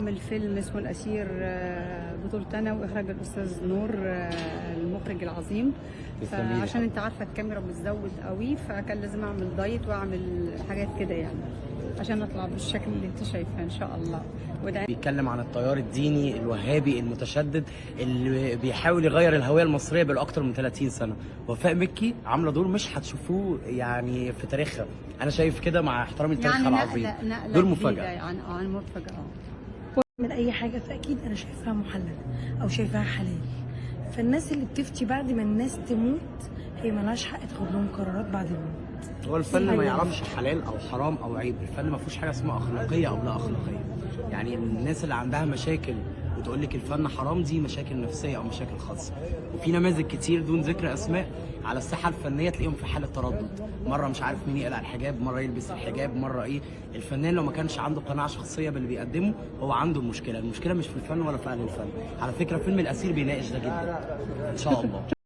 بعمل فيلم اسمه الأسير، بطولة أنا وإخراج الأستاذ نور، المخرج العظيم. تسلمي لي. فعشان أنت عارفة الكاميرا بتزود قوي، فكان لازم أعمل دايت وأعمل حاجات كده يعني عشان أطلع بالشكل اللي أنت شايفاه إن شاء الله. ودعي بيتكلم عن التيار الديني الوهابي المتشدد اللي بيحاول يغير الهوية المصرية بقاله أكتر من 30 سنة. وفاء مكي عاملة دور مش هتشوفوه يعني في تاريخها، أنا شايف كده مع احترامي لتاريخها يعني العظيم. نقلة دور جديدة مفاجأة. يعني مفاجأة. من اي حاجة فاكيد انا شايفاها محلله او شايفاها حلال. فالناس اللي بتفتي بعد ما الناس تموت هي ملهاش حق تاخد لهم قرارات بعد الموت. هو الفن ما يعرفش حلال او حرام او عيب، الفن ما فيهوش حاجة اسمها اخلاقية او لا اخلاقية. يعني الناس اللي عندها مشاكل وتقول لك الفن حرام دي مشاكل نفسية او مشاكل خاصة. وفي نماذج كتير دون ذكر اسماء على الساحة الفنية تلاقيهم في حاله تردد، مرة مش عارف مين يقلع الحجاب، مرة يلبس الحجاب، مرة ايه. الفنان لو ما كانش عنده قناعة شخصية باللي بيقدمه هو عنده مشكلة. المشكلة مش في الفن ولا في اهل الفن. على فكرة فيلم الاسير بيناقش ده جدا ان شاء الله.